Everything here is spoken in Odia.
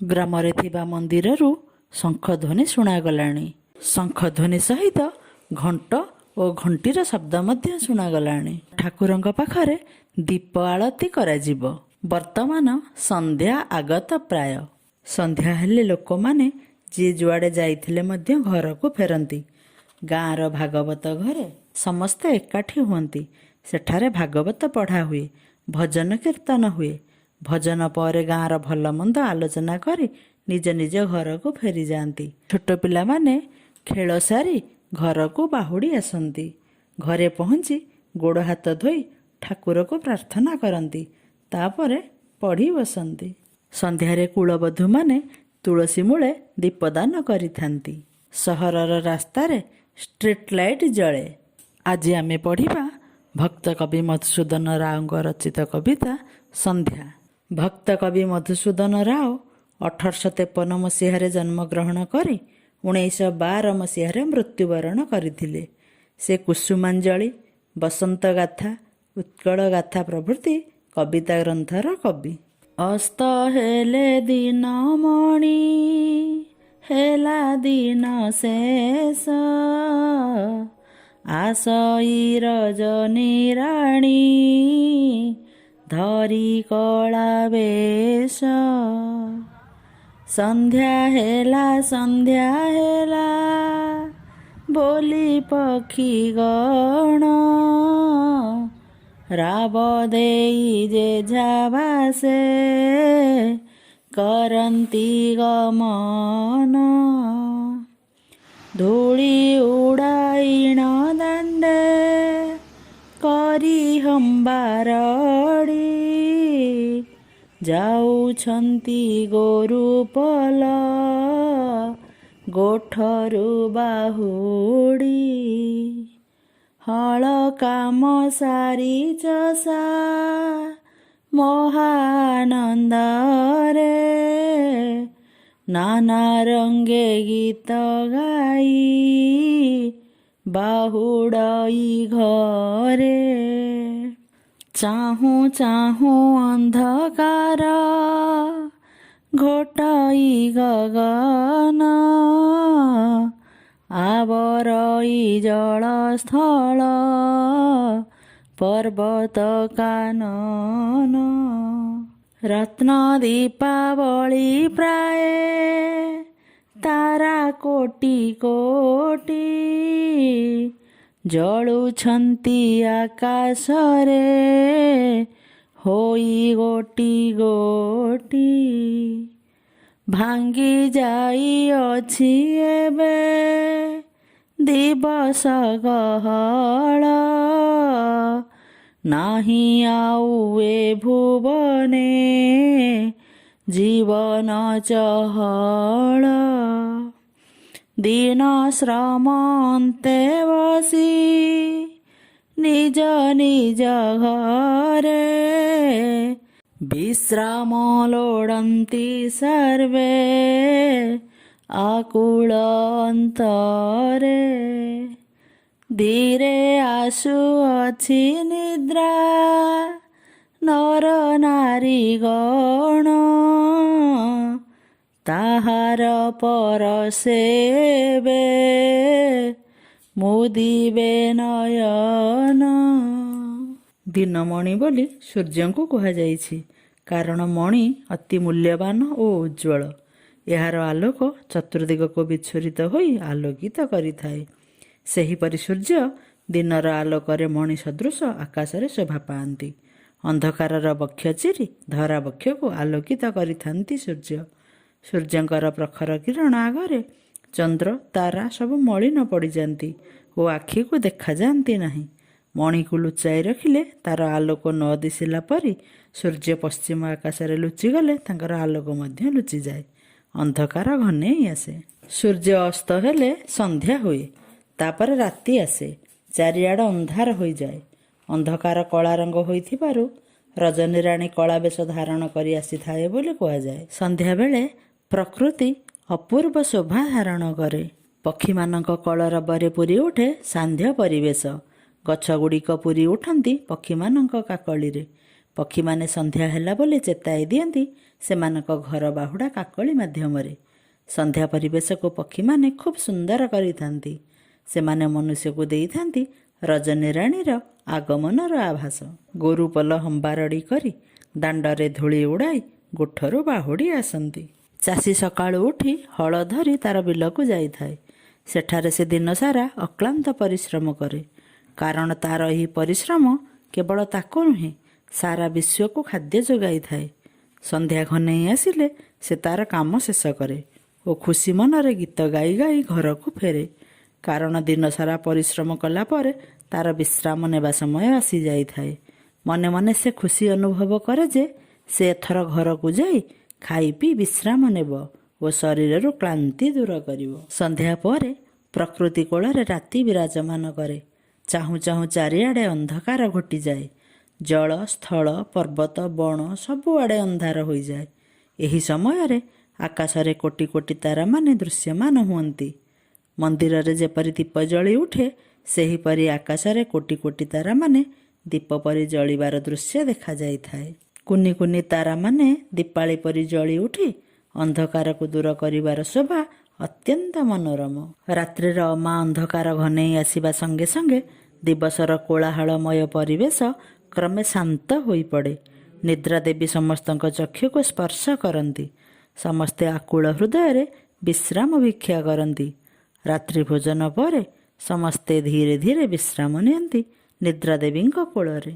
ଗ୍ରାମରେ ଥିବା ମନ୍ଦିରରୁ ଶଙ୍ଖଧ୍ୱନି ଶୁଣାଗଲାଣି। ଶଙ୍ଖଧ୍ୱନି ସହିତ ଘଣ୍ଟ ଓ ଘଣ୍ଟିର ଶବ୍ଦ ମଧ୍ୟ ଶୁଣାଗଲାଣି। ଠାକୁରଙ୍କ ପାଖରେ ଦୀପ ଆଳତି କରାଯିବ। ବର୍ତ୍ତମାନ ସନ୍ଧ୍ୟା ଆଗତ ପ୍ରାୟ। ସନ୍ଧ୍ୟା ହେଲେ ଲୋକମାନେ ଯିଏ ଯୁଆଡ଼େ ଯାଇଥିଲେ ମଧ୍ୟ ଘରକୁ ଫେରନ୍ତି। ଗାଁର ଭାଗବତ ଘରେ ସମସ୍ତେ ଏକାଠି ହୁଅନ୍ତି। ସେଠାରେ ଭାଗବତ ପଢ଼ା ହୁଏ, ଭଜନ କୀର୍ତ୍ତନ ହୁଏ। ଭଜନ ପରେ ଗାଁର ଭଲମନ୍ଦ ଆଲୋଚନା କରି ନିଜ ନିଜ ଘରକୁ ଫେରିଯାଆନ୍ତି। ଛୋଟ ପିଲାମାନେ ଖେଳ ସାରି ଘରକୁ ବାହୁଡ଼ି ଆସନ୍ତି। ଘରେ ପହଞ୍ଚି ଗୋଡ଼ ହାତ ଧୋଇ ଠାକୁରକୁ ପ୍ରାର୍ଥନା କରନ୍ତି। ତାପରେ ପଢ଼ି ବସନ୍ତି। ସନ୍ଧ୍ୟାରେ କୁଳବଧୂମାନେ ତୁଳସୀ ମୂଳେ ଦୀପଦାନ କରିଥାନ୍ତି। ସହରର ରାସ୍ତାରେ ଷ୍ଟ୍ରିଟ୍ ଲାଇଟ୍ ଜଳେ। ଆଜି ଆମେ ପଢ଼ିବା ଭକ୍ତ କବି ମଧୁସୂଦନ ରାଓଙ୍କ ରଚିତ କବିତା ସନ୍ଧ୍ୟା। ଭକ୍ତ କବି ମଧୁସୂଦନ ରାଓ 1853 ମସିହାରେ ଜନ୍ମଗ୍ରହଣ କରି 1912 ମସିହାରେ ମୃତ୍ୟୁବରଣ କରିଥିଲେ। ସେ କୁସୁମାଞ୍ଜଳି, ବସନ୍ତ ଗାଥା, ଉତ୍କଳ ଗାଥା ପ୍ରଭୃତି କବିତା ଗ୍ରନ୍ଥର କବି। ଅସ୍ତ ହେଲେ ଦିନମଣି, ହେଲା ଦିନ ଶେଷ, ଆସଇ ରଜନୀ ରାଣୀ ଧରି କଳା ବେଶ। ସନ୍ଧ୍ୟା ହେଲା, ସନ୍ଧ୍ୟା ହେଲା ବୋଲି ପକ୍ଷୀ ଗଣ ରାବ ଦେଇ ଯେଝା ବାସେ କରନ୍ତି ଗମନ। ଧୂଳି ଉଡ଼ାଇଣ ଦାଣ୍ଡେ କରି ହମ୍ବାରଡ଼ି, ଯାଉଛନ୍ତି ଗୋରୁ ପଲ ଗୋଠରୁ ବାହୁଡ଼ି। ହଳ କାମ ସାରି ଚଷା ମହାନନ୍ଦରେ ନାନା ରଙ୍ଗେ ଗୀତ ଗାଇ ବାହୁଡ଼ଇ ଘରେ। ଚାହୁଁ ଚାହୁଁ ଅନ୍ଧକାର ଘୋଟଇ ଗଗନ, ଆବରଇ ଜଳସ୍ଥଳ ପର୍ବତ କାନନ। ରତ୍ନ ଦୀପାବଳି ପ୍ରାୟ ତାରା କୋଟି କୋଟି ଜଳୁଛନ୍ତି ଆକାଶରେ ହୋଇ ଗୋଟି ଗୋଟି। ଭାଙ୍ଗି ଯାଇଅଛି ଏବେ ଦିବସ ଗହଳ, ନାହିଁ ଆଉ ଏ ଭୁବନେ ଜୀବନ ଚହଳ। ଦିନ ଶ୍ରମ ଅନ୍ତେ ବସି ନିଜ ନିଜ ଘରେ ବିଶ୍ରାମ ଲୋଡ଼ନ୍ତି ସର୍ବେ ଆକୁଳ ଅନ୍ତରେ। ଧୀରେ ଆସୁଅଛି ନିଦ୍ରା ନର ନାରୀ ଗଣ, ତାହାର ପରଶେ ଏବେ ମୁଦିବେ ନୟନ। ଦିନମଣି ବୋଲି ସୂର୍ଯ୍ୟଙ୍କୁ କୁହାଯାଇଛି, କାରଣ ମଣି ଅତି ମୂଲ୍ୟବାନ ଓ ଉଜ୍ଜ୍ୱଳ। ଏହାର ଆଲୋକ ଚତୁର୍ଦିଗକୁ ବିଚ୍ଛୁରିତ ହୋଇ ଆଲୋକିତ କରିଥାଏ। ସେହିପରି ସୂର୍ଯ୍ୟ ଦିନର ଆଲୋକରେ ମଣି ସଦୃଶ ଆକାଶରେ ଶୋଭା ପାଆନ୍ତି। ଅନ୍ଧକାରର ବକ୍ଷ ଚିରି ଧରା ବକ୍ଷକୁ ଆଲୋକିତ କରିଥାନ୍ତି ସୂର୍ଯ୍ୟ। ସୂର୍ଯ୍ୟଙ୍କର ପ୍ରଖର କିରଣ ଆଗରେ ଚନ୍ଦ୍ର, ତାରା ସବୁ ମଳିନ ପଡ଼ିଯାନ୍ତି ଓ ଆଖିକୁ ଦେଖାଯାଆନ୍ତି ନାହିଁ। ମଣିକୁ ଲୁଚାଇ ରଖିଲେ ତାର ଆଲୋକ ନ ଦିଶିଲା ପରି ସୂର୍ଯ୍ୟ ପଶ୍ଚିମ ଆକାଶରେ ଲୁଚିଗଲେ ତାଙ୍କର ଆଲୋକ ମଧ୍ୟ ଲୁଚିଯାଏ, ଅନ୍ଧକାର ଘନେଇ ଆସେ। ସୂର୍ଯ୍ୟ ଅସ୍ତ ହେଲେ ସନ୍ଧ୍ୟା ହୁଏ। ତାପରେ ରାତି ଆସେ। ଚାରିଆଡ଼ ଅନ୍ଧାର ହୋଇଯାଏ। ଅନ୍ଧକାର କଳା ରଙ୍ଗ ହୋଇଥିବାରୁ ରଜନୀ ରାଣୀ କଳା ବେଶ ଧାରଣ କରି ଆସିଥାଏ ବୋଲି କୁହାଯାଏ। ସନ୍ଧ୍ୟାବେଳେ ପ୍ରକୃତି ଅପୂର୍ବ ଶୋଭା ଧାରଣ କରେ। ପକ୍ଷୀମାନଙ୍କ କଳରବରେ ପୂରି ଉଠେ ସାନ୍ଧ୍ୟ ପରିବେଶ। ଗଛଗୁଡ଼ିକ ପୂରି ଉଠନ୍ତି ପକ୍ଷୀମାନଙ୍କ କାକଳିରେ। ପକ୍ଷୀମାନେ ସନ୍ଧ୍ୟା ହେଲା ବୋଲି ଚେତାଇ ଦିଅନ୍ତି ସେମାନଙ୍କ ଘର ବାହୁଡ଼ା କାକଳି ମାଧ୍ୟମରେ। ସନ୍ଧ୍ୟା ପରିବେଶକୁ ପକ୍ଷୀମାନେ ଖୁବ୍ ସୁନ୍ଦର କରିଥାନ୍ତି। ସେମାନେ ମନୁଷ୍ୟକୁ ଦେଇଥାନ୍ତି ରଜନୀରାଣୀର ଆଗମନର ଆଭାସ। ଗୋରୁପଲ ହମ୍ବାରଡ଼ି କରି ଦାଣ୍ଡରେ ଧୂଳି ଉଡ଼ାଇ ଗୋଠରୁ ବାହୁଡ଼ି ଆସନ୍ତି। ଚାଷୀ ସକାଳୁ ଉଠି ହଳ ଧରି ତାର ବିଲକୁ ଯାଇଥାଏ। ସେଠାରେ ସେ ଦିନସାରା ଅକ୍ଳାନ୍ତ ପରିଶ୍ରମ କରେ, କାରଣ ତାର ଏହି ପରିଶ୍ରମ କେବଳ ତାକୁ ନୁହେଁ, ସାରା ବିଶ୍ୱକୁ ଖାଦ୍ୟ ଯୋଗାଇଥାଏ। ସନ୍ଧ୍ୟା ଘନେଇ ଆସିଲେ ସେ ତାର କାମ ଶେଷ କରେ ଓ ଖୁସି ମନରେ ଗୀତ ଗାଇ ଗାଇ ଘରକୁ ଫେରେ, କାରଣ ଦିନସାରା ପରିଶ୍ରମ କଲା ପରେ ତାର ବିଶ୍ରାମ ନେବା ସମୟ ଆସିଯାଇଥାଏ। ମନେ ମନେ ସେ ଖୁସି ଅନୁଭବ କରେ ଯେ ସେ ଏଥର ଘରକୁ ଯାଇ ଖାଇ ପିଇ ବିଶ୍ରାମ ନେବ ଓ ଶରୀରରୁ କ୍ଳାନ୍ତି ଦୂର କରିବ। ସନ୍ଧ୍ୟା ପରେ ପ୍ରକୃତି କୋଳରେ ରାତି ବିରାଜମାନ କରେ। ଚାହୁଁ ଚାହୁଁ ଚାରିଆଡ଼େ ଅନ୍ଧକାର ଘୋଟିଯାଏ। ଜଳ, ସ୍ଥଳ, ପର୍ବତ, ବଣ ସବୁଆଡ଼େ ଅନ୍ଧାର ହୋଇଯାଏ। ଏହି ସମୟରେ ଆକାଶରେ କୋଟି କୋଟି ତାରାମାନେ ଦୃଶ୍ୟମାନ ହୁଅନ୍ତି। ମନ୍ଦିରରେ ଯେପରି ଦୀପ ଜଳି ଉଠେ, ସେହିପରି ଆକାଶରେ କୋଟି କୋଟି ତାରାମାନେ ଦୀପ ପରି ଜଳିବାର ଦୃଶ୍ୟ ଦେଖାଯାଇଥାଏ। କୁନି କୁନି ତାରାମାନେ ଦୀପାଳି ପରି ଜଳି ଉଠି ଅନ୍ଧକାରକୁ ଦୂର କରିବାର ଶୋଭା ଅତ୍ୟନ୍ତ ମନୋରମ। ରାତ୍ରିର ଅମା ଅନ୍ଧକାର ଘନେଇ ଆସିବା ସଙ୍ଗେ ସଙ୍ଗେ ଦିବସର କୋଳାହଳମୟ ପରିବେଶ କ୍ରମେ ଶାନ୍ତ ହୋଇପଡ଼େ। ନିଦ୍ରା ଦେବୀ ସମସ୍ତଙ୍କ ଚକ୍ଷୁକୁ ସ୍ପର୍ଶ କରନ୍ତି। ସମସ୍ତେ ଆକୁଳ ହୃଦୟରେ ବିଶ୍ରାମ ଭିକ୍ଷା କରନ୍ତି। ରାତ୍ରି ଭୋଜନ ପରେ ସମସ୍ତେ ଧୀରେ ଧୀରେ ବିଶ୍ରାମ ନିଅନ୍ତି ନିଦ୍ରା ଦେବୀଙ୍କ କୋଳରେ।